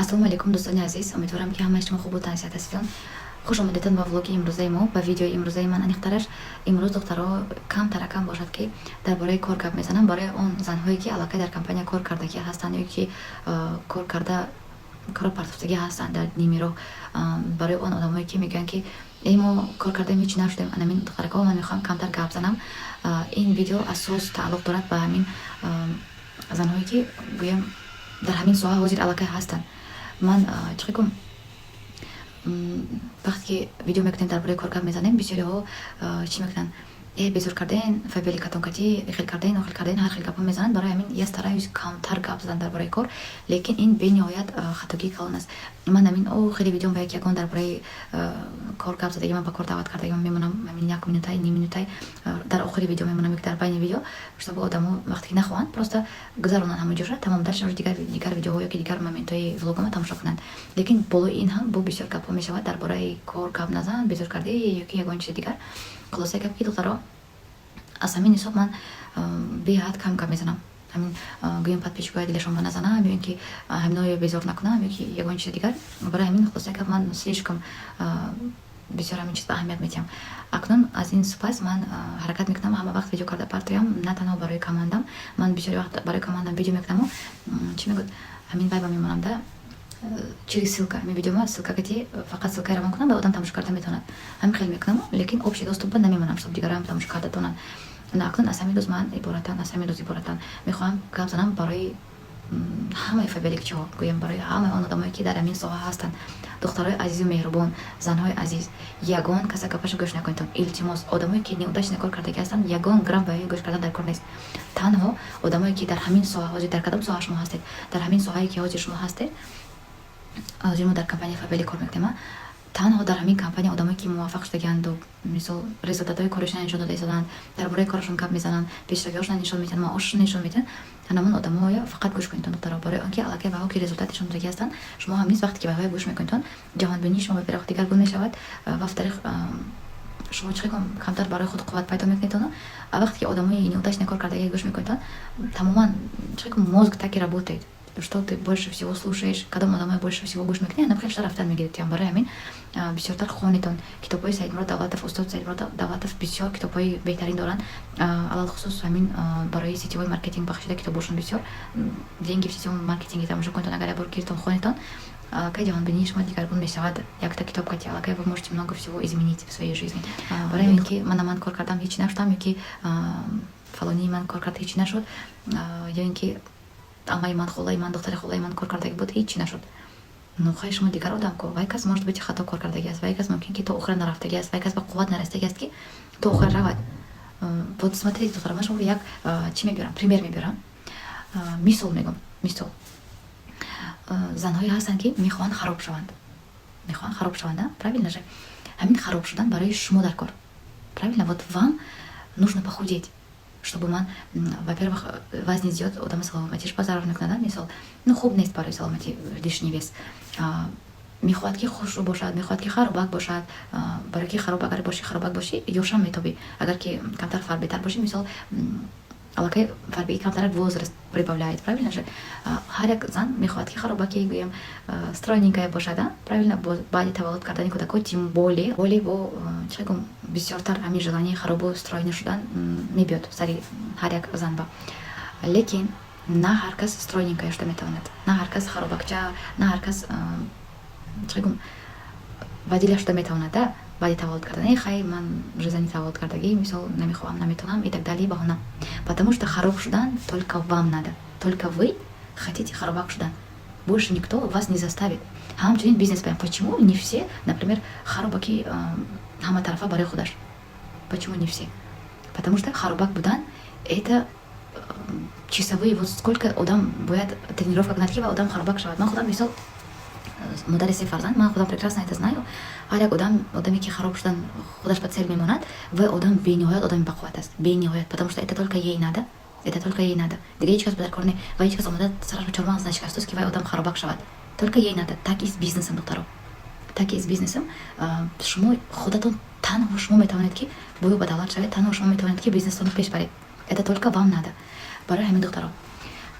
Ассалому алайкум, дӯстони азиз! Умедворам, ки ҳамаи шумо хубу тансиҳат ҳастедон. Хуш омадедон ба влоги имрӯзаи мо, ба видеои имрӯзаи ман аниқтараш. Имрӯз, духтаро, камтаракам бошад, ки дар бораи кор гап мезанам, барои он занҳое, ки аллакай дар компания кор кардагӣ ҳастанд ё ки кор карда, корро партофтагӣ ҳастанд дар ними роҳ, барои он одамое, ки мегӯянд, ки эй, мо кор кардаем, ҳеҷ нашудем. Анамин духтаракҳо ман мехоҳам камтар гап занам. Ин видео асос тааллуқ дорад ба ҳамин занҳое, ки, гӯям, дар ҳамин соҳа ҳозир аллакай ҳастанд. Ман чӣ гум, вақте ки видео мекунем, дар бораи кор гап мезанем, бисёриҳо чӣ мекунанд: «Э, безор карден, Фаберлик катонкатӣ, хел карден, охел карден», ҳар хел гапҳо мезананд. Барои ҳамин я стараюсь камтар гап задан дар бораи кор, лекин ин бениҳоят хатогии калон аст. Ман ҳамин хеле видеом ба як ягон дар бораи кор гап задагӣ, ман ба кор даъват кардагӣ, мемонам ҳамин як минутай, ним минутай дар охири видео мемонам, дар байни видео, чтобы одамо вақте ки нахоҳанд, просто гузаронанд ҳамон ҷоша, тамом, дальше уже дигар видеоҳо ёки дигар моментҳои влогама тамошо кунанд. Лекин болои ин ҳам бо бисёр гапҳо мешавад: «Дар бораи кор гап назан, безор кардӣ» ёки ягон чизи дигар. Хулосаи гап, ки, духтаро, аз ҳамин ҳисоб ман беҳад кам гап мезанам. Ҳамин, гӯям, подписчикоя дилашон ба назанам ё ин ки ҳаминоё безор накунам ё ки ягон чизи дигар. Барои ҳамин, хулосаи гап, ман слишком бисёр ҳамин чиз ба аҳамият медиҳам. Акнун аз ин сипас ман ҳаракат мекунам ҳама вақт видео карда партоям, на танҳо барои командам. Ман бисёри вақт барои командам видео мекунаму, чӣ мегӯд, ҳамин вайба мемонам да, через ссылка, ҳамин видеома ссылка кати, фақат ссылкаи равон кунам ва одам тамошо карда метавонад. Ҳамин хел мекунаму, лекин общий доступа намемонам, чтоб дигарам тамошо карда тонанд. На, акнун аз ҳамин рӯз ман иборатан, аз ҳамин рӯз иборатан мехоҳам гап занам барои ҳамаи фаберликчиҳо, гӯям, барои ҳамаи он одамое, ки дар ҳамин соҳа ҳастанд. Духтарои азизу меҳрубон, занҳои азиз, ягон каса гапаша гӯш накунедтон, илтимос. Одамое, ки неудачно кор кардагӣ ҳастанд, ягон грамм ба гӯш кардан дар кор нест. Танҳо одамое, ки дар ҳамин соҳа ҳозир, дар кадом соҳа шумо ҳастед, дар ҳамин соҳае, ки ҳозир шумо ҳастед, ҳозир мо дар компанияи Фаберлик кор мекунем, танҳо дар ҳамин компания одамое, ки муваффақ шудагианду, мисол, результатҳои коришона нишон дода истоданд, дар бораи корашон гап мезананд, пешравиҳошона нишон медиҳанд, маошашона нишон медиҳанд, ҳамон одамоя фақат гӯш кунедтон, духтаро. Барои он ки аллакай ваҳо ки результат нишон додагӣ ҳастанд, шумо ҳам низ вақте ки ваҳоя гӯш мекунедтон, ҷаҳонбинии шумо ба дигаргун мешавад. Ва во-вторых, шумо чӣ камтар барои худ қувват пайдо мекунедтон. А вақте ки одамои неудачно кор кардагӣ гӯш мекунедтон, тамоман, чӣ, мозг так и работает: что ты больше всего слушаешь, кадом одамои больше всего гӯш мекунӣ, ана хел рафтан мегиред. Барои ҳамин бисёртар хонедон китобҳои Саидмурод Давлатов. Устод Саидмурод Давлатов бисёр китобҳои беҳтарин доранд, алалхусус ҳамин барои сетевой маркетинг бахшида китобошон бисёр. «Деньги в сетевом маркетинге» тамошо кунедон, агар якбор гиртон, хонедон, аллакай ҷаҳонбинии шумо дигаргун мешавад. Якта китоб кати аллакай вы можете много всего изменить в своей жизни. Барои ин ки мана ман кор кардам, ҳеҷ нашудам, ё ки фалонии ман кор кард, ҳеҷ нашуд, ё ин ки амаи ман, холаи ман, духтари холаи ман кор кардагӣ буд, ҳеҷ нашуд. Ну хай, шумо дигар одам ко. Вай кас, может быть, хато кор кардагӣ аст, вай кас мумкин ки то охира нарафтагӣ аст, вай кас ба қувват нарасидагӣ аст, ки то охира равад. Вот смотрите, духтара, ман шумо як чӣ мебиёрам, пример мебиёрам, мисол мегӯм. Мисол, занҳое ҳастанд, ки мехоҳанд хароб шаванд, мехоҳанд хароб шаванд, правильно же? Ҳамин хароб шудан барои шумо дар кор, правильно? Вот вам нужно похудеть, чтобы ман, во-первых, вазни зиёд одама саломатиш ба зарар мекунад. Мисол, ну, хуб нест барои саломатӣ лишний вес. Мехоҳад, ки хушрӯ бошад, мехоҳад, ки харобак бошад. Барои ки хароб агар бошӣ, харобак бошӣ, ёшам метобӣ. Агар ки камтар фарбетар бошӣ, мисол, аллакай фарбеи камтар возраст прибавляет, правильно же? Ҳар як зан мехоҳад, ки харобаки, гӯям, стройненькая бошад, правильно? Баъди таваллуд кардани кӯдакҳо тем более бо, чӣ гум, бисёртар ҳамин желание харобу стройный шудан мебиёд сари ҳар як зан ба. Лекин на ҳар кас стройненькая шуда метавонад, на ҳар кас харобакча, на ҳар кас, чӣ гум, вадила шуда метавонад да. Баъди таваллуд кардан, хай, ман уже зани таваллуд кардагӣ, мисол, намехоҳам, наметавонам и так далее, баҳона. Потому что хароб шудан только вам надо, только вы хотите харобак шудан, больше никто вас не заставит. Ҳамчунин бизнес баям. Почему не все, например, харобаки ҳама тарафа барои худаш? Почему не все? Потому что харобак будан — это часовые, вот сколько одам бояд тренировка кунад, ки ва одам харобак шавад. Ман худам, мисол, модари се фарзанд, ман худам прекрасно это знаю. Ҳар як одам, одаме ки хароб шудан худаш ба цель мемонад, вай одам бениҳоят одами бақувват аст, бениҳоят. Потому что это только ей надо, это только ей надо, дига ҳеҷ кас ба дар кор не. Ва ҳеҷ кас омада сараш ба чормағз нашикастааст, ки вай одам харобак шавад. Только ей надо. Так и с бизнесом, духтаро, так и с бизнесом. Шумо худатон, танҳо шумо метавонед, ки бою ба давлат шавед, танҳо шумо метавонед, ки бизнесатонро пеш баред. Это только вам надо. Барои ҳамин, духтаро,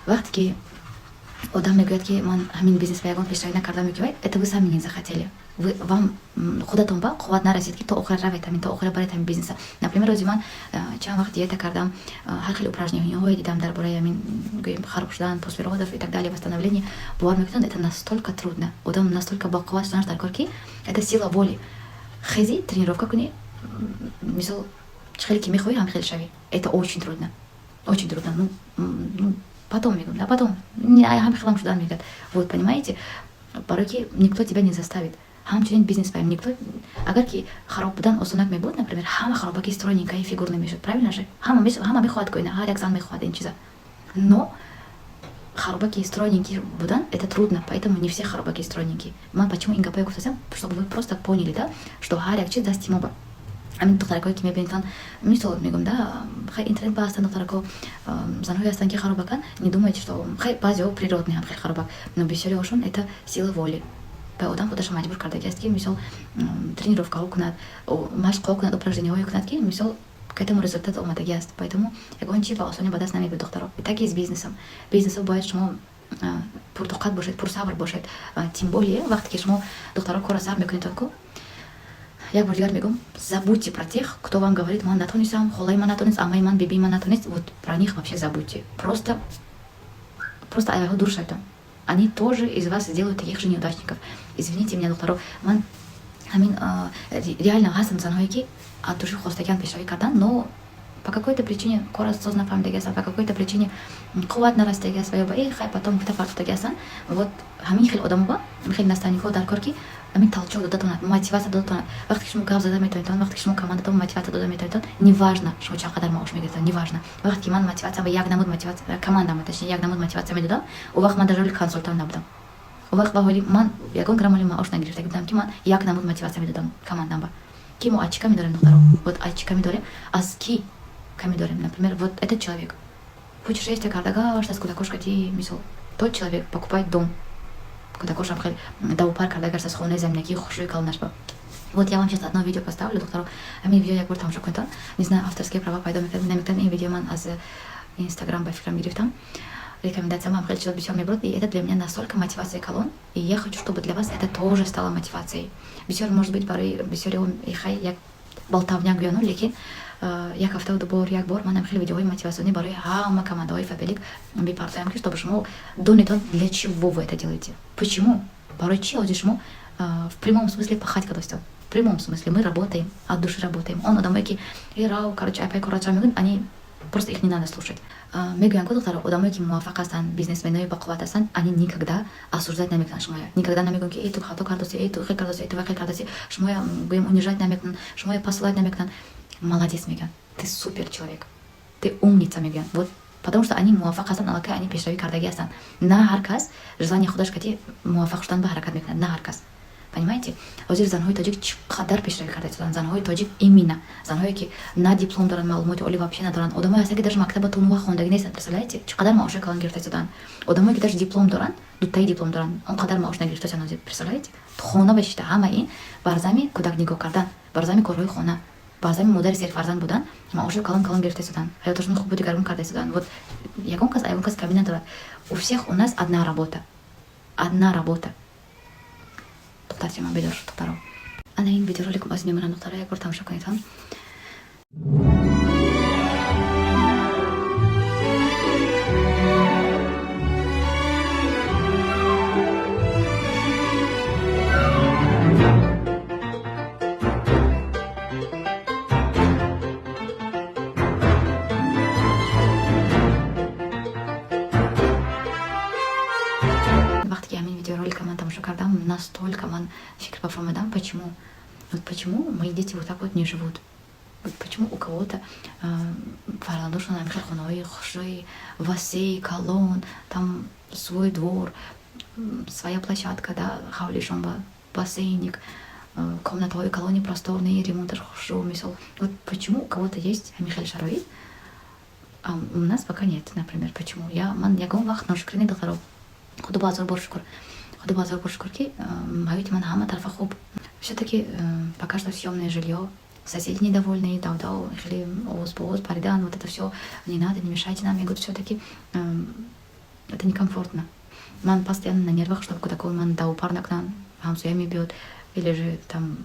вақте ки Одам мегӯяд, ки ман ҳамин бизнес ба ягон пешравӣ накардам, ки это вы сами не захотели, вы вам худатон ба қувват нарасид, ки то охира равед, ҳамин то охира баред ҳамин бизнеса. Например, ози ман чанд вақт диета кардам, ҳар хел упражнениҳое дидам дар бораи ҳамин, гӯем, хароб шудан после родов и так далее, восстановление. Бовар мекунед, это настолько трудно, одам настолько бақувват шуданаш дар кор, ки это сила воли. Хези, тренировка кунӣ, мисол, чӣ хеле ки мехоҳӣ, ҳам хел шавӣ. Это очень трудно, очень трудно. Ну, потом мегӯям, да, потом ҳам хелам шудан мегӯяд. Вот понимаете, барое ки никто тебя не заставит. Ҳамчунин бизнес баям никто. Агар ки хароб будан осонак мебуд, например, ҳама харобаки стройненькая, фигурный мешуд, правильно же? Ҳама мехоҳад ку ина, ҳар як зан мехоҳад ин чиза. Но харобаки стройненький будан — это трудно, поэтому не все харобаки стройненькие. Ман почему ин гапое гуфтасам? Чтобы вы просто поняли, да, что ҳар як чиз дасти мо ба. Ҳамин духтаракое ки мебинедтон, мисол мегӯм, да, хай, интернет ба ҳастанд духтарако, занҳое ҳастанд, ки харобаканд. Не думайте, что хай, баъзеҳо природный ҳам хеле харобак, но бисёриҳошон — это сила воли. Ба одам худашро маҷбур кардагиаст, ки, мисол, тренировкаҳо кунад, машқҳо кунад, упражнениҳое кунад, ки, мисол, к этому результату омадагӣ аст. Поэтому ягон чи ба осонӣ ба даст намебиёд, духтаро. Так и с бизнесом. Бизнесо бояд шумо пуртоқат бошед, пурсабр бошед. Тем более вақте ки шумо, духтаро, кора сар мекунед, ку як бор дигар мегӯм: забудьте про тех, кто вам говорит: «Ман натонистам, холаи ман натонист, амаи ман, бибии ман натонист». Вот про них вообще забудьте, просто аяваҳо дур шавед. Они тоже из вас сделают таких же неудачников. Извините меня, духтаро. Ман ҳамин реально ҳастанд занҳое, ки аз души хостагиан пешравӣ кардан, но по какой-то причине кора соз нафаҳмидаги ҳастанд, по какой-то причине қувват нарасидаги аст ва ё ба хай, потом гуфта партофтаги ҳастанд. Вот ҳамин хел одамоба, ҳамин хел наставникҳо дар кор, ки ҳамин толчок дода тонад, мотиватсия дода тонад. Вақте ки шумо гап зада метавонедтон, вақте ки шумо командатон мотиватсия дода метавонедтон, неважно, шумо чанд қадар маош мегирифтон, неважно. Вақте ки ман мотиватсия як намуд мотиватсия командама, точнее, як намуд мотиватсия медодам, он вақт ман даже роли консультант набудам. Он вақт ба ҳоли ман ягон грамм ҳоли маош нагирифта будам, ки ман як намуд мотиватсия медодам командам ба. Ки мо аз чӣ ками дорем, духтаро? Вот аз чӣ ками дорем, аз ки ками дорем? Например, вот этот человек путешествие карда гашт аз кӯдакош кати, мисол, тот человек покупает дом, кӯдакошам хеле давупар карда гашт аз хонаи заминакии хушрӯи калонаш ба. Вот я вам сейчас одно видео поставлю, духтаро. Ҳамин видео як бор тамошо кунедтон. Не знаю, авторские права пайдо мекунад, намекунад. Ин видео ман аз Инстаграм, ба фикрам, гирифтам. Рекомендациям ҳам хеле чизо бисёр мебурд, и это для меня настолько мотивация калон, и я хочу, чтобы для вас это тоже стало мотивацией. Бисёр, может быть, барои бисёриҳо хай, як болтовня гӯяну, лекин як ҳафтаву дубор, як бор манам хеле видеоҳои мотиватсионӣ барои ҳама командаҳои Фаберлик мепартоям, ки чтобы шумо донедон, для чего вы это делаете, почему, барои чи ҳозир шумо в прямом смысле пахать кардастед. В прямом смысле мы работаем, от души работаем. Он одамое, ки рав, короче, айпай корача мегӯянд, они просто, их не надо слушать. Мегӯянд ку, духтаро, одамое, ки муваффақ ҳастанд, бизнесменои бақувват ҳастанд, они никогда осуждать намекунанд шумоя, никогда намегӯянд, ки эй, ту хато кардасӣ, эй, ту хел кардасӣ, эй, ту вахел кардасӣ. Шумоя, гӯем, унижать намекунанд, шумоя посылать намекунанд. «Молодец», мегӯянд, «ты супер человек, ты умница», мегӯянд. Вот потому что они муваффақ ҳастанд, аллакай они пешравӣ кардагӣ ҳастанд. На ҳар кас желание худаш кати муваффақ шудан ба ҳаракат мекунад, на ҳар кас, понимаете? Ҳозир занҳои тоҷик чӣ қадар пешравӣ карда истоданд. Занҳои тоҷик, именно занҳое, ки на диплом доранд, маълумоти олӣ вообще надоранд, одамое ҳастанд, ки даже мактаба то вақт хондагӣ нестанд, представляете, чӣ қадар маошҳои калон гирифта истоданд. Одамое, ки даже диплом доранд, дутаи диплом доранд, он қадар маош нагирифта истоданд ҳозир, представляете? Хона бешишта, ҳама ин бар зами кӯдак нигоҳ кардан, бар зами корҳои хона, бар зами модари серфарзанд будан маошҳои калон калон гирифта истоданд, ҳаёташон хубу дигаргун карда истоданд. Вот ягон кас камӣ надорад. У всех у нас одна работа, одна работа. Духтарча ман бедор шуд, духтаро. Ана ин видеороликам аз мемонам, духтаро, як бор тамошо кунед ҳам. Вақте ки ҳамин видеоролика ман тамошо кардам, настолько ман фикр бафаҳмадам, почему, вот почему мои дети вот так вот не живут, вот почему у кого-то фарзандошон ҳамихел хонаҳои хушрӯи, васеи, калон, там свой двор, своя площадка, да, ҳавлишон ба бассейник, комнатаҳои калони просторные, ремонташ хушрӯ, мисол. Вот почему у кого-то есть ҳамин хел шароит, а у нас пока нет, например? Почему я ман ягон вақт ношукрӣ не, духтаро. Худо ба ҳазор бор шукр, худо ба ҳазор бор шукр, ки ҳаёти ман ҳама тарафа хуб. Все-таки пока что съемное жилье, соседи недовольные, дав-дав, хеле овоз ба овоз паридан, вот это все не надо, не мешайте нам, мегӯяд. Все-таки это некомфортно. Ман постоянно на нервах, чтобы кӯдакои ман давупар накунанд, ҳамсоя мебиёд или же там,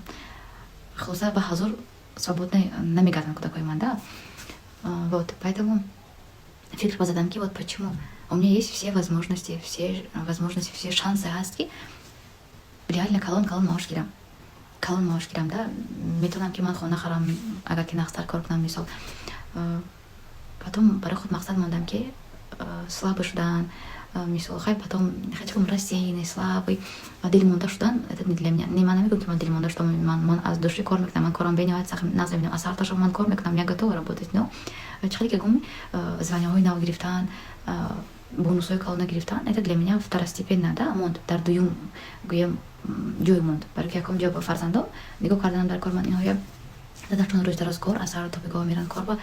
хулоса, ба ҳазор свободно намегарданд кӯдакои ман, да. Вот поэтому фикр базадам, ки вот почему у меня есть все возможности, все возможности, все шансы ҳаст, ки реально калон калон маош гирам, калон маош гирам, да. Метавонам, ки ман хона харам, агар ки нағзтар кор кунам, мисол. Потом барои худ мақсад мондам, ки слабый шудан, мисол, хай, потом хочу рассеянный, слабый, дилмонда шудан, это не для меня. Не, ман намегӯям, ки ман дилмонда шудам. Ман аз души кор мекунам, ман корам бениҳоят сахт нағз мебинам, аз сар то шаб ман кор мекунам, я готова работать. Но чӣ хеле ки гум, званияҳои нав гирифтан, бонусҳои калона гирифтан, это для меня второстепенно, да, монд, дар дуюм, гӯям, ҷой монд. Барои ки якум ҷой ба фарзандон нигоҳ карданам дар кор. Ман инҳоя дадашон рӯз дароз кор, аз саҳар то бегоҳ меран кор, ба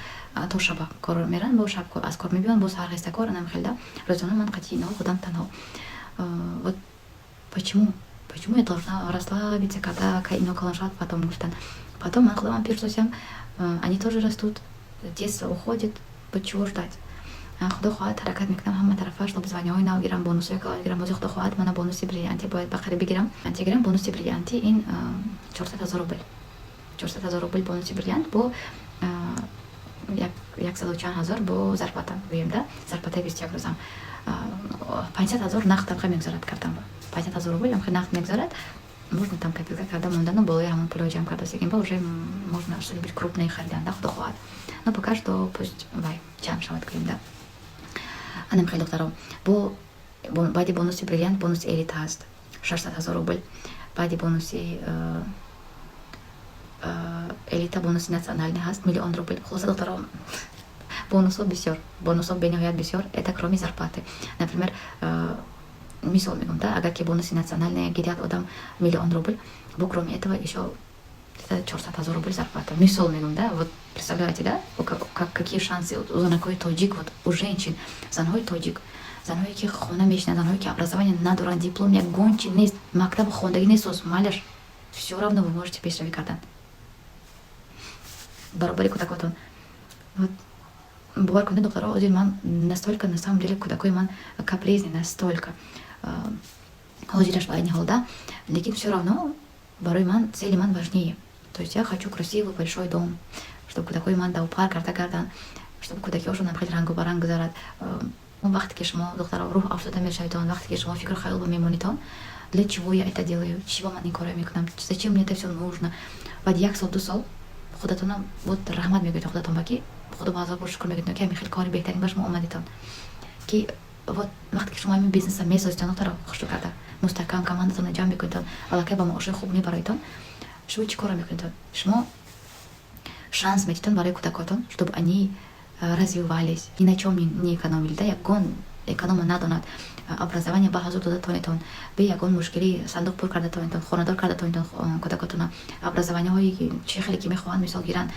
то шаба кор меран, бо шаб аз кор мебиён, боз саҳар хеста кор, анам хелда рӯзона ман қатъи инҳо худам танҳо. Вот почему я должна расслабиться, когда ино калон шавад, потом гуфтан. Потом ман худамам пир шудам, они тоже растут, детство уходит, вот чего ждать? Худо хоҳад, ҳаракат мекунам ҳама тарафа, чтобы званияҳои нав гирам, бонусҳои калон гирам. Бози, худо хоҳад, мана бонуси бриллианти бояд ба қариб бигирам, гирам. Бонуси бриллианти ин 400 000 рубл, 400 000 рубл бонуси бриллиант, бо яксаду чанд ҳазор бо зарплата, гӯем, да, зарплатаи 21 рӯзам 500 000 нақд амхе мегузарад картам, 500 000 рубл амхе нақд мегузарад. Можно там копилка карда мондану болои ҳамон пулҳо ҷамъ карда секин ба уже можно что-нибудь крупное харидан, да, худо хоҳад. Но пока что пусть вай ҷамъ шавад, гӯем, да. Анам хеле, духтаро, бо баъди бонуси бриллиант бонуси элита ҳаст, 600 000 рубл. Баъди бонуси элита бонуси национальный ҳаст, миллион рубл. Хулоса, духтаро, бонусҳо бисёр, бонусҳо бениҳоят бисёр. Это кроме зарплаты. Например, мисол мегӯм, да, агар ки бонуси национальный гиряд одам миллион рубл, бо кроме этого еще 400 000 рубль зарплата. Мисол мегӯм, да. Вот представляете, да, какие шансы у занакҳои тоҷик, вот у женщин, занҳои тоҷик, занҳое ки хона мешинанд, занҳое ки образование надоранд, диплом ягон чи нест, мактаб хондагӣ нест, малаш, все равно вы можете пешравӣ кардан баробари кӯдакотон. Вот бовар кунед, духтаро, ҳозир ман настолько, на самом деле, кӯдакои ман капризный настолько ҳозираш, ба айни ҳол, да, лекин все равно барои ман цели ман важнее. То есть я хочу красивый большой дом, чтобы кӯдакои ман давпар карда гарданд, чтобы кӯдакиҳошон хеле рангу баранг гузарад. Он вақте ки шумо, духтаро, рӯҳ афтода мешаведон, вақте ки шумо фикру хаёл мемонитон: для чего я это делаю, чего ман ин корро мекунам, зачем мне это все нужно, баъд як сол, 2 сол худатонам вот раҳмат мегӯед худатон ба, ки худо ба ҳазор бор шукр мегӯед, ки ҳамин хел кори беҳтарин ба шумо омадитон. Ки вот вақте ки шумо ҳамин бизнеса месозитон, духтаро, хушрӯ карда, мустаҳкам командатонро ҷамъ мекунедон, аллакай ба маоши хуб мебароедон, шумо чӣ корро мекунедон? Шумо шанс медитон барои кӯдакотон, чтобы они развивались, ни на чем не экономили, да, ягон эконома надонад, образование ба ҳазур дода тонетон, бе ягон мушкилӣ сандуқ пур карда тонетон, хонадор карда тонетон кӯдакотона, образованияҳое чӣ хеле ки мехоҳанд, мисол, гиранд,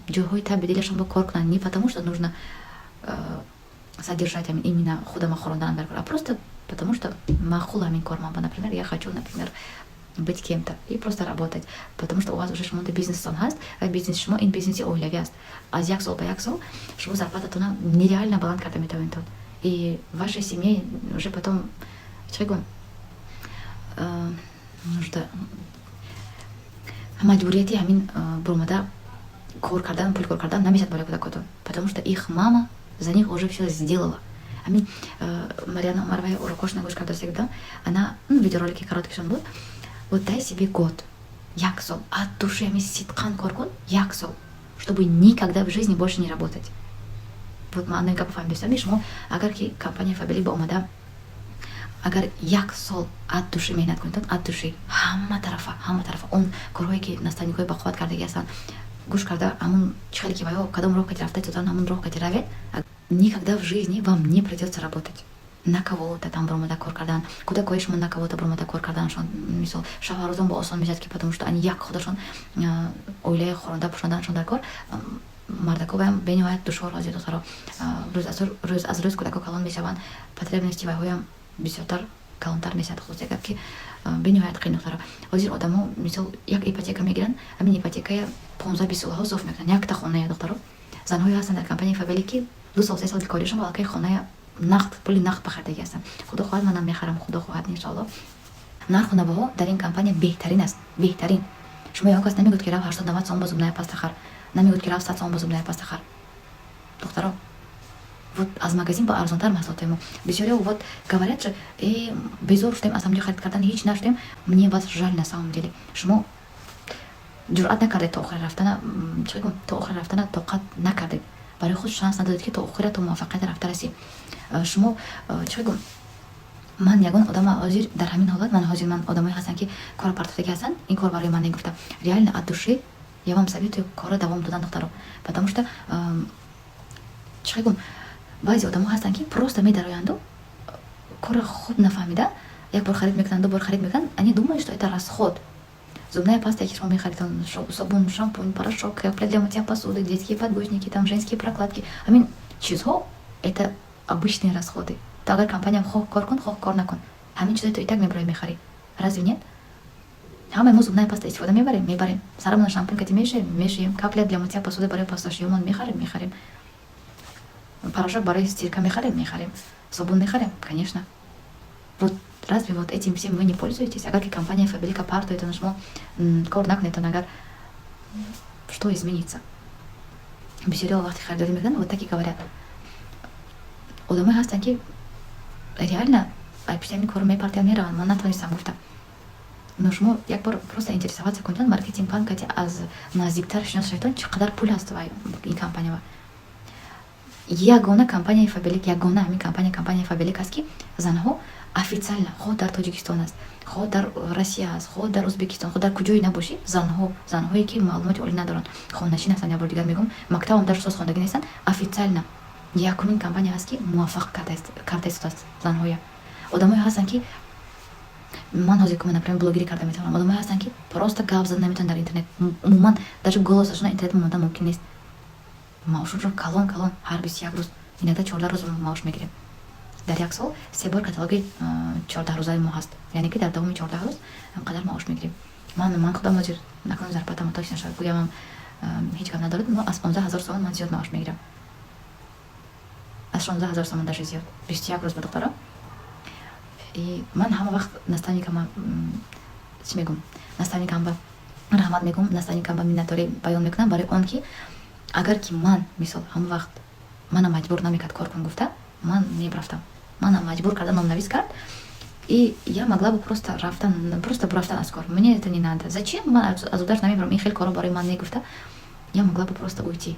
ҷойҳои таби дилашон ба кор кунанд. Не потому что нужно содержать именно худама хӯронданам дар кор, а просто потому что маъқул ҳамин кор ман. Например, я хочу, например, быть кем-то и просто работать, потому что у вас уже шумо бизнестон ҳаст ва бизнеси шумо ин бизнеси оилавӣ аст. Аз як сол ба як сол шумо зарплататона нереально баланд карда метавонедон, и вашей семье уже потом, чӣ гӯм, нужда, маҷбурияти ҳамин буромада кор кардан, пул кор кардан намешавад барои кӯдакотон, потому что их мама за них уже все сделала. Ҳамин Марьяна Умарова урокошна гӯш карда будам, она, ну, видеоролики короткишон буд. Вот дай себе год, як сол от души ҳамин сидқан кор кун, як сол, чтобы никогда в жизни больше не работать. Вот маънои гапа фаҳмидастами шумо? Агар ки компания Фаберлик ба омада, агар як сол от души меҳнат кунедон, от души, ҳама тарафа, ҳама тарафа, он корҳое ки наставникҳои бақувват кардагӣ ҳастанд, гӯш карда, ҳамун чӣ хеле ки ваё кадом роҳ кати рафта истодан, ҳамун роҳ кати равед, никогда в жизни вам не придется работать на кого-то, там баромада кор кардан, кӯдакҳои шумо на кого-то баромада кор карданашон, мисол, шавҳаротон бо осон мешавад, ки потому что они як худашон оилаи хӯронда пӯшонданашон дар кор. Мардако баям бениҳоят душвор ҳозир, духтаро. Рӯз аз рӯз кӯдако калон мешаванд, потребности вайҳоям бисёртар калонтар мешавад. Хусусе гап, ки бениҳоят қин, духтаро. Ҳозир одамо, мисол, як ипотека мегиранд, ҳамин ипотекая 15-20 солҳо соф мекунанд якта хоная. Духтаро, занҳое ҳастанд дар компанияи Фаберлик, ки 2 сол, 3 сол коришон аллакай хоная. Нақд, пули нақд ба харидагӣ ҳастам. Худо хоҳад, манам мехарам, худо хоҳад, иншоалло. Нарху навоҳо дар ин компания беҳтарин аст, беҳтарин. Шумо ягон кас намегӯяд, ки рав, 80-90 сомон ба зубная паста хар, намегӯяд, ки рав, 100 сомон ба зубная паста хар. Духтаро, вот аз магазин ба арзонтар маҳсулотҳои мо. Бисёриҳо вот говорят же: «Э, безор шудем аз ҳамҷо харид кардан, ҳеҷ нашудем». Мне вас жаль на самом деле. Шумо ҷуръат накардед то охира рафтана, чӣ гум, то охира рафтана тоқат накардед, барои худ шанс надодед, ки то охира, то муваффақията рафта расӣ. Шумо, чӣ гум, ман ягон одама ҳозир дар ҳамин ҳолат, ман ҳозир, ман одамое ҳастанд, ки кора партофтагӣ ҳастанд, ин кор барои ман не гуфта. Реально, от души я вам советую кора давом додан, духтаро, потому что, чӣ гум, баъзе одамо ҳастанд, ки просто медароянду, кора хуб нафаҳмида, як бор харид мекунанд, ду бор харид мекунанд, они думают, что это расход. Зубная паста, ки шумо мехарид, собун, шампунь, порошок, капля для мытья посуды, детские подгузники, там, женские прокладки, ҳамин чизҳо — это обычные расходы. То агар компания хоҳ кор кун, хоҳ кор накун, ҳамин чизҳои ту и так мебарои, мехарӣ, разве нет? Ҳамаи мо зубная паста истифода мебарем, мебарем, сарамона шампунь кати мешӯем, мешӯем, капля для мытья посуды барои посудашӯёмон мехарем, мехарем, порошок барои стирка мехарем, мехарем, собун мехарем, конечно. Вот разве вот этим всем вы не пользуетесь? Агар ки компания Фаберлика партоетон, шумо кор накунетон, агар, что изменится? Бисёриҳо вақти харидорӣ мекунанд, вот так и говорят. Одамое ҳастанд, ки реально пишти ҳамин корро мепартиянд, мераванд, ман натавонистам гуфта. Но шумо як бор просто интересоваться кунед, маркетинг план кати аз наздиктар шинос шаведон, чӣ қадар пул ҳаст ин компания. Ягона компанияи Фаберлик, ягона ҳамин компания, компанияи Фаберлик аст, ки занҳо официально, хоҳ дар Тоҷикистон аст, хоҳ дар Россия аст, хоҳ дар Ӯзбекистон, хоҳ дар куҷое набошӣ, занҳо, занҳое ки маълумоти олӣ надоранд, хонашин ҳастанд, як бор дигар мегӯм, мактабам дар соз хондагӣ нестанд, официально якумин компания ҳаст, ки муваффақ карда истодааст занҳоя. Одамое ҳастанд, ки ман ҳозир ки, например, блогерӣ карда метавонам, одамое ҳастанд, ки просто гап зада наметавонанд дар интернет, умуман даже голосашона интернет мондан мумкин нест. Маошонро калон калон, ҳар 21 рӯз, иногда 14 рӯз маош мегирем. Дар як сол се бор каталоги 14 рӯзаи мо ҳаст, яъне ки дар давоми 14 рӯз анқадар маош мегирем. Ман худам ҳозир накунам, зарплатамо точно шавад гӯямам, ҳеҷ гап надорад, но аз 15 000 сомон ман зиёд маош мегирам, аз 16 000 сомон даже зиёд, 21 рӯз ба, духтаро. И ман ҳама вақт наставникама, чӣ мегӯм, наставникам ба раҳмат мегӯм, наставникам ба миннатдорӣ баён мекунам барои он ки агар ки ман, мисол, ҳамон вақт мана маҷбур намекард кор кун гуфта, ман мебрафтам. Мана маҷбур карда, номнавис кард, и я могла бы просто рафтан, просто бурафтан аз кор. Мне это не надо, зачем, ман аз ударш намебарам, ин хеле коро барои ман не гуфта, я могла бы просто уйти.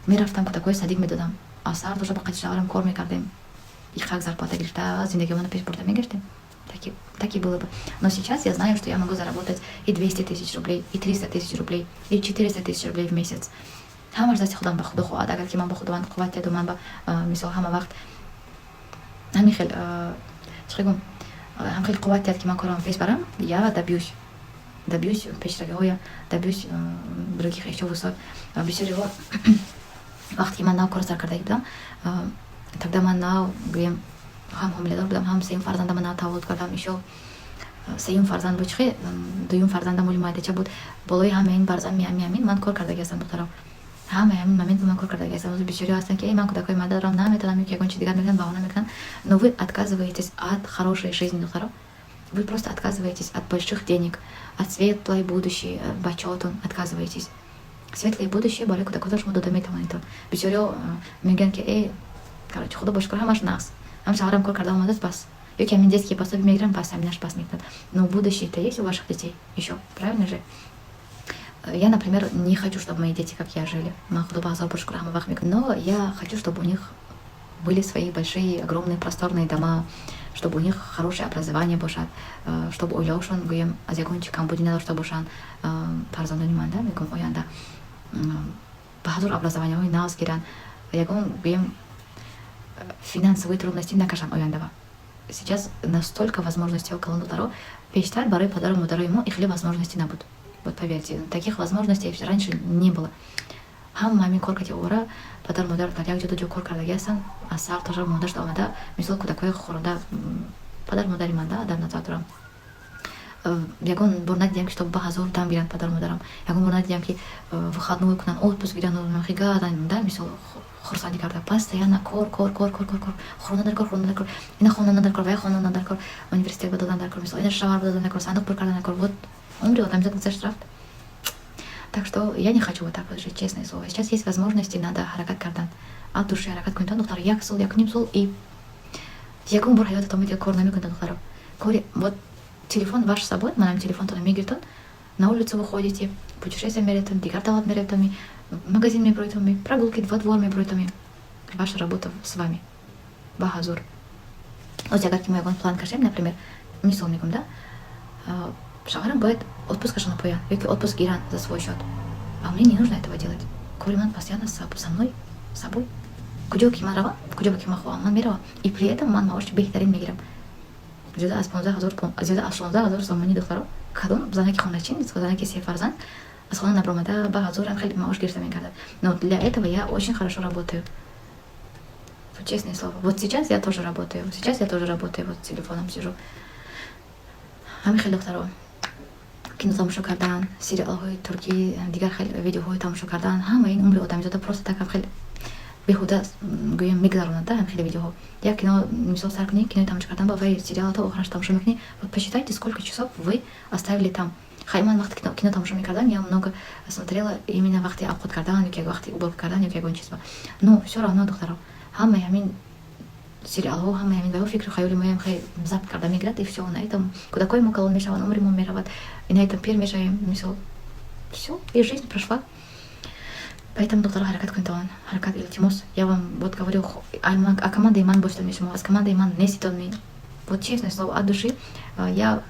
Мерафтам, кӯдакҳои садик медодам, аз саҳар то шаб қати шавҳарам кор мекардем, иқак зарплата гирифта, зиндагиамона пеш бурда мегаштем. Так и было бы. Но сейчас я знаю, что я могу заработать и 200 тысяч рублей, и 300 тысяч рублей, и 400 тысяч рублей в месяц. Ҳамаш дасти худам ба, худо хоҳад, агар ки ман ба Худованд қувват диҳаду ман ба, мисол, ҳама вақт ҳамин хел, чӣ гум, ҳам хел қувват диҳад, ки ман корам пеш барам, я добьюсь, добьюсь пешравиҳоя, добьюсь других ещё высот. Бисёриҳо вақте ки ман нав кор сар карда будам, тогда ман нав, гӯем, ҳам ҳомиладор будам, ҳам сеюм фарзандама нав таваллуд кардам, ишо сеюм фарзанд буд, чихе дуюм фарзандам оли майдача буд. Болои ҳамаин барзами ҳами ҳамин ман кор кардаги ҳастам, духтарам, ҳамаи ҳамин момент ман кор кардаги ҳастам. Бисёриҳо ҳастанд, ки ман кӯдакҳои майда дорам, наметавонам, ё ягон чи дигар мекунанд, баҳона мекунанд. Но вы отказываетесь от хорошей жизни, духтаро, вы просто отказываетесь от больших денег, от светлой будущей бачаотон отказываетесь. Светлое будущее барои кӯдакотон шумо дода метавонед. Бисёриҳо мегӯянд, ки э, короче, худо бошкор, ҳамаш нағз, ҳам шавҳарам кор карда омадааст, бас, ё ки ҳамин детские пособие мегирам, бас, ҳаминаш бас мекунад. Но будущее то есть у ваших детей еще, правильно же? Я, например, не хочу, чтобы мои дети, как я, жили. Ман худо ба ҳазор бор шукр, ҳама вақт мекунам, но я хочу, чтобы у них были свои большие, огромные, просторные дома, чтобы у них хорошее образование бошад, чтобы оилаошон, гӯем, аз ягон чи камбудӣ надошта бошанд. Фарзандони ман да, мегӯям, оянда ба ҳазор образованияҳои нағз гиранд, ягон, гӯем, финансовые трудности накашанд ояндава. Сейчас настолько возможностиҳо калон, духтаро, пештар барои падару модарои мо ихеле возможности набуд. Вот поверьте, таких возможностей раньше не было. Ҳама ҳамин кор кати овора, падару модар дар як ҷо, ду ҷо кор кардагӣ ҳастанд, аз сар то шаб монда шуда омада, мисол, кӯдакҳои хӯронда, падару модари ман да дар назар дорам. Ягон бор надидам, ки чтоб ба ҳазор дам гиранд падару модарам. Ягон бор надидам, ки выходной кунанд, отпуск гиранд, гадан да, мисол, хурсандӣ карда. Постоянно кор, кор, кор, кор, кор, кор, хона дар кор, хона дар кор, ина хондан дар кор, вая хондан дар кор, университет ба додан дар кор, мисол, ина шавҳар ба додан дар кор, сандуқ пур кардан дар кор. Вот умри одамизод гузашт, рафт. Так что я не хочу вот так вот жить, честное слово. Сейчас есть возможности, надо ҳаракат кардан, от души ҳаракат кунед, духтаро. Як сол, 1,5 сол и ягон бор ҳаётатон медига кор намекунед, духтаро. Кори вот телефон ваш с собой, манам телефонтона мегиртон, на улицу выходите, путешествие меретон, дигар давлат меретон, магазин меброитон, прогулки во двор меброитон. Ваша работа с вами. Ба ҳазур. Ози агар ки мо ягон план кашем, например, мисол мегӯм, да, шавҳарам бояд отпускашона поян ёки отпуск гиранд за свой счет. А мне не нужно этого делать. Кори ман постоянно со мной, с собой. Куҷо ки ман равам, куҷо ки ман хоҳам, ман меравам. И при этом ман маоши беҳтарин мегирам. Зиёда аз 15 000, зиёда аз 16 000 сомонӣ, духтаро. Кадом занаки хоначин, занаки сефарзанд аз хона набаромада ба ҳазорам хеле маош гирифта мекардад? Но для этого я очень хорошо работаю. Честное слово. Вот сейчас я тоже работаю. Сейчас я тоже работаю, вот с телефоном сижу. Ҳамин хел, духтаро, кино тамошо кардан, сериалҳои туркӣ, дигар хел видеоҳои тамошо кардан, ҳама ин умри одамизода просто так хел беҳуда, гӯем, мегузаронад, да. Ҳам хеле видеоҳо, як кино, мисол, сар кунӣ, кинои тамошо кардан ба вай сериала то охираш тамошо мекунӣ. Вот посчитайте, сколько часов вы оставили там. Хай, ман вақте кино тамошо мекардам, я много смотрела именно вақти авқот кардан ёки вақти уборка кардан ёки ягон чиз. Но всё равно, духтаро, ҳамаи ҳамин сериалҳо, ҳамаи ҳамин ваё фикру хаёли моям хеле забт карда мегирад, и всё. На этом кӯдакои мо калон мешаванд, умри мо меравад, и на этом пир мешавем, мисол, всё, и жизнь прошла. Поэтому, духтаро, ҳаракат кунед, ҳаракат, илтимос. Я вам вот говорю, а командаи ман бошед шумо, аз командаи ман неститон ми. Вот честное слово, от души я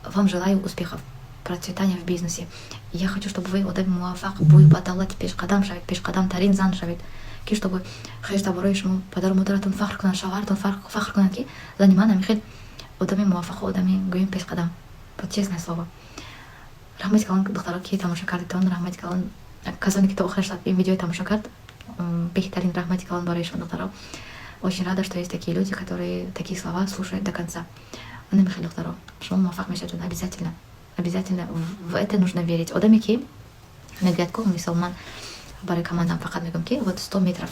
вам желаю успехов, процветания в бизнесе. Я хочу, чтобы вы одами муваффақ, бой ба давлати пешқадам шавед, пешқадамтарин зан шавед, ки чтобы хештаборои шумо, падару модаратон фахр кунанд, шавҳаратон фахр кунанд, ки зани ман ҳамин хел одами муваффақу одами, гӯем, пешқадам. Вот честное слово. Раҳмати калон, духтаро, ки тамошо кардитон. Раҳмати калон, касоне ки то охираш ин видеои тамошо кард. Беҳтарин раҳмати калон барои шумо, духтаро. Очень рада, что есть такие люди, которые такие слова слушают до конца. Намихел, духтаро, шумо муваффақ мешавед обязательно, обязательно. В это нужно верить. Одаме ки мегӯяд ку, мисол, ман барои командам фақат мегӯям, ки вот 100 метров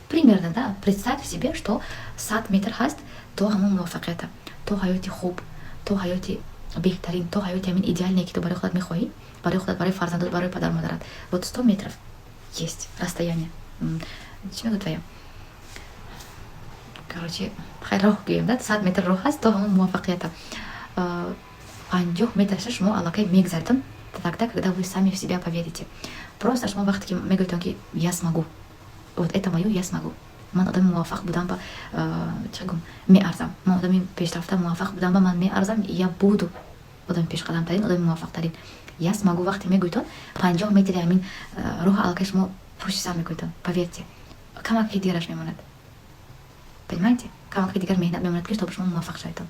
примерно, да, представь себе, что 100 метр ҳаст то ҳамон муваффақията, то ҳаёти хуб, то ҳаёти беҳтарин, то ҳаёти ҳамин идеальное, ки ту барои худат мехоҳӣ, барои худат, барои фарзандот, барои падару модарат. Вот 100 метров есть расстояние. Чӣ мегӯ твоя, короче, хайр, роҳ гӯем, да, 100 метр роҳ ҳаст то ҳамон муваффақията. 50 метрша шумо аллакай мегзаритон тогда, когда вы сами в себя поверите. Просто шумо вақте ки мегӯетон, ки я смогу, вот это моё, я смогу, ман одами муваффақ будам ба, чӣ гум, меарзам, ман одами пешрафта, муваффақ будам ба ман меарзам, я буду одами пешқадамтарин, одами муваффақтарин, я смогу, вақте мегӯйтон, 50 метри ҳамин роҳ аллакай шумо пушти сар мекунедон. Поверьте, камаки дигараш мемонад, понимаете, камаки дигар меҳнат мемонад, ки чтобы шумо муваффақ шаведон.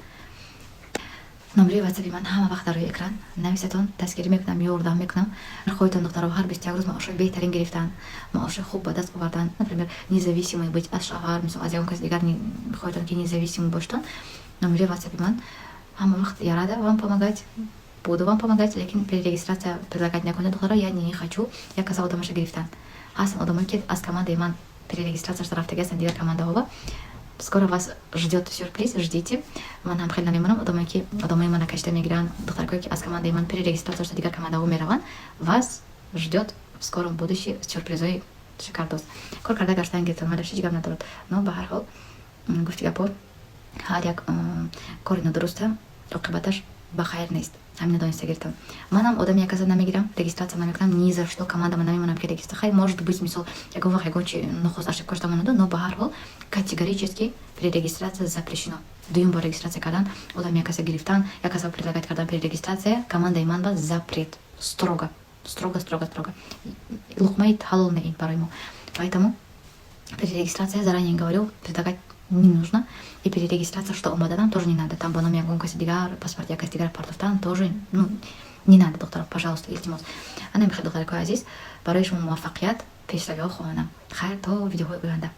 Номери ватсапи ман ҳама вақт дар рӯи экран, нависатон, дастгирӣ мекунам, ёрдам мекунам. Хоҳитон, духтаро, ҳар 21 рӯз маошҳои беҳтарин гирифтан, маоши хуб ба даст овардан, например, независимый быть аз шавҳар, мисол, аз ягон каси дигар, хоҳитон ки независимый бошитон, номери ватсапи ман ҳама вақт, я рада вам помогать, буду вам помогать, лекин перерегистрация предлагать накунед, духтаро, я не хочу. Як каса одамаша гирифтан ҳастанд, одамое ки аз командаи ман перерегистрация рафтаги ҳастанд дигар командаҳова. Скоро вас ждет сюрприз, ждите. Ман ҳам хеле намемонам. Одамое ки одамои мана кашида мегиранд, духтаркое ки аз командаи ман перерегистрация шуда дигар командаҳо мераванд, вас ждет в скором будущем сюрпризҳои шикардоз. Кор карда гаштан гирифтан малаш ҳеҷ гап надорад, но ба ҳар ҳол, гуфти гапо, ҳар як кори нодуруста оқибаташ ба хайр нест. Ҳамина дониста гирифтам. Манам одами як каса намегирам, регистрация намекунам ни за что, командама намемонам ки регистрация. Хай, может быть, мисол, ягон вақт ягон чи нохост ошибка шуда монада, но ба ҳар ҳол категорически перерегистрация запрещено. Дуюм бор регистрация кардан, одами як каса гирифтан, як каса предлагать кардан перерегистрация командаи ман ба запрет, строго, строго, строго, строго. Луқмаи ҳалол не ин барои мо. Поэтому перерегистрация, заранее говорю, предлагать не нужно. И перерегистрация, что омаданам тоже не надо. Там ба номи ягон каси дигар, паспорт як каси дигар партофтан тоже, ну, не надо, духтаро, пожалуйста, илтимос. Ана мехоҳед, духтаракои азиз, барои шумо муваффақият, пешравиҳо хоҳонам. Хайр, то видеоҳои оянда.